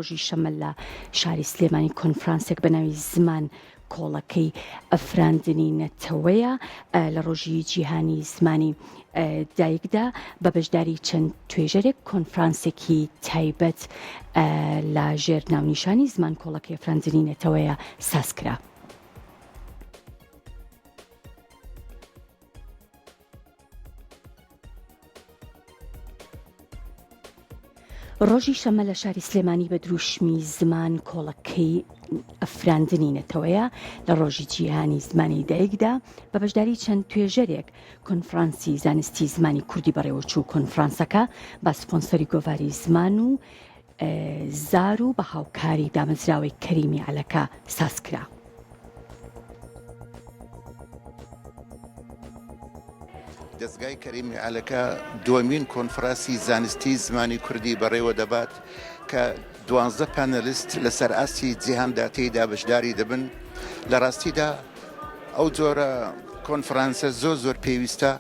ڕۆژی شەممە لە شاری سلێمانی کۆنفرانسێک بە ناوی زمان کۆڵەکەی ئەفراندنی نەتەوەیە لە ڕۆژی جیهانی زمانی دایکدا بە بەشداری چەند توێژەرێک کۆنفرانسێکی تایبەت لە ژێر ناونیشانی زمان کۆڵەکەی ئەفراندنی نەتەوەیە سازکرا. ڕۆژی شەممە لە شاری سلێمانی بە دروشمی زمان کۆڵەکەی ئەفراندنی نەتەوەیە لە ڕۆژی جیهانی زمانی دایکدا بە بەشداری چەند توێژەرێک کۆنفرانسی زانستی زمانی کوردی بەڕێوەچوو کۆنفرانسەکە بە سپۆنسەری گۆڤاری زمان و زار و بە هاوکاری دامەزراوەی کەریمی عەلەکە سازکرا. دەزگای کەریمی عەلەکە دووەمین کۆنفراسی زانستی زمانی کوردی بەڕێوە دەبات کە دوانزە پانێلیست لەسەر ئاستی جیهاندا تێیدا بەشداری دەبن. لە ڕاستیدا ئەو جۆرە کۆنفرانسە زۆر زۆر پێویستە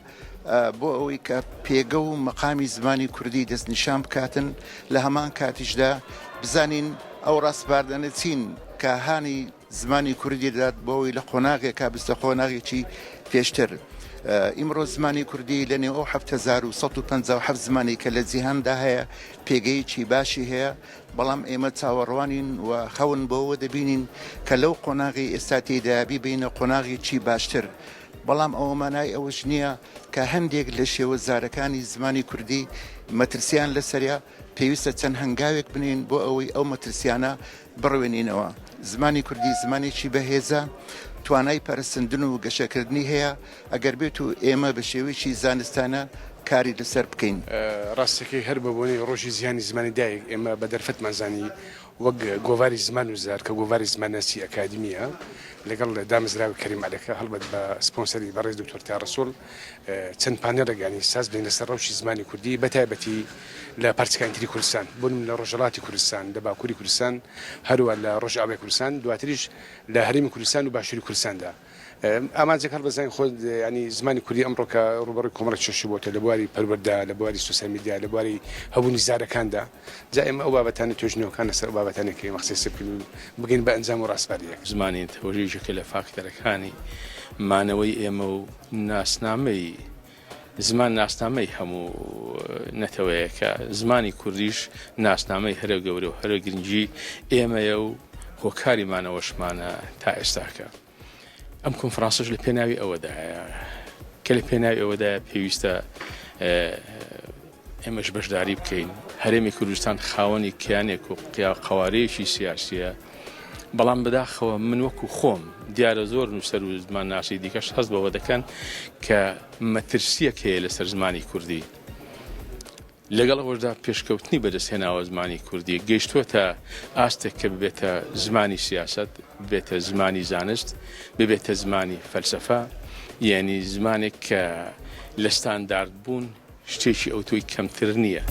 بۆ ئەوەی کە پێگە و مەقامی زمانی کوردی دەستنیشان بکاتن، لە هەمان کاتیشدا بزانین ئەو ڕاسپاردانە چین کە هانی زمانی کوردی دەدات بۆ ئەوەی لە قۆناغێکا بچتە قۆناغێکی پێشتر. ئیمڕۆ زمانی کوردی لە نێو ئەو 7157 زمانی کە لە جیهاندا هەیە پێگەیەکی باشی هەیە، بەڵام ئێمە چاوەڕوانین و خەون بەوە دەبینین کە لەو قۆناغی ئێستا تێیدا بیبەینە قۆناغێکی باشتر. بەڵام ئەوە مانای ئەوەش نییە کە هەندێک لە شێوەزارەکانی زمانی کوردی مەترسییان لەسەرە، پێویستە چەند هەنگاوێک بنێین بۆ ئەوەی ئەو مەترسییانە بڕوێنینەوە. زمانی کوردی زمانێکی بەهێزە، توانای پەرەسەندن و گەشەکردنی هەیە، ئەگەر بێت و ئێمە بە شێوەیەکی زانستانە کاری لەسەر بکەین. ڕاستەکەی هەر بە بۆنەی ڕۆژی جیهانی زمانی دایک ئێمە بە دەرفەتمان زانی وەک گۆڤاری زمان و زار کە گۆڤاری زمانناسی ئەکادیمییە لەگەڵ دامەزراوەی کەریم عەلەکە هەڵبەت بە سپۆنسەری بەڕێز دکتۆر تیا ڕەسوڵ چەند پانێڵێک یانی ساز بدەین لەسەر ڕەوشی زمانی کوردی بە تایبەتی لە پارچەکانی تری کوردستان بۆ نموونە لە ڕۆژهەڵاتی کوردستان لە باکووری کوردستان هەروە لە ڕۆژئاوای کوردستان دواتریش لە هەرێمی کوردستان و باشووری کوردستاندا. ئامانجەکە هەڵبەت زانین خۆت یانی زمانی کوردی ئەمڕۆ کە ڕووبەڕووی کۆمەڵێک کێشە بۆتە لە بواری پەروەردە لە بواری سۆسیال میدیا لە بواری هەبوونی زارەکاندا جا ئێمە ئەو بابەتانە توێژینەوەکان لەسەر ئەو بابەتانە کە ئێمە قسەی سەر بکەین و بگەین بە ئەنجام و ڕاسپاردەیەک. زمانی نەتەوەش یەکێکە لە فاکتەرەکانی مانەوەی ئێمە و ناسنامەی زمان ناسنامەی هەموو نەتەوەیەکە، زمانی کوردیش ناسنامەی هەرە گەورە و هەرە گرنگی ئێمەیە و هۆکاری مانەوەشمانە تا ئێستاکە. ئەم کۆنفرانسەش لە پێناوی ئەوەدایە کە لە پێناوی ئەوەدایە پێویستە ئێمەش بەشداری بکەین. هەرێمی کوردستان خاوەنی کیانێک و قەوارەیەکی سیاسیە، بەڵام بەداخەوە من وەکو خۆم، دیارە زۆر نووسەر و زمانناسی دیکەش هەست بەوە دەکەن کە مەترسییەک هەیە لەسەر زمانی کوردی. لەگەڵ ئەوەشدا پێشکەوتنی بەدەستهێناوە زمانی کوردی گەیشتووەتە ئاستێک کە ببێتە زمانی سیاسەت، ببێتە زمانی زانست، ببێتە زمانی فەلسەفە، یانی زمانێک کە لە ستاندارد بوون شتێکی ئەوتۆی کەمتر نییە.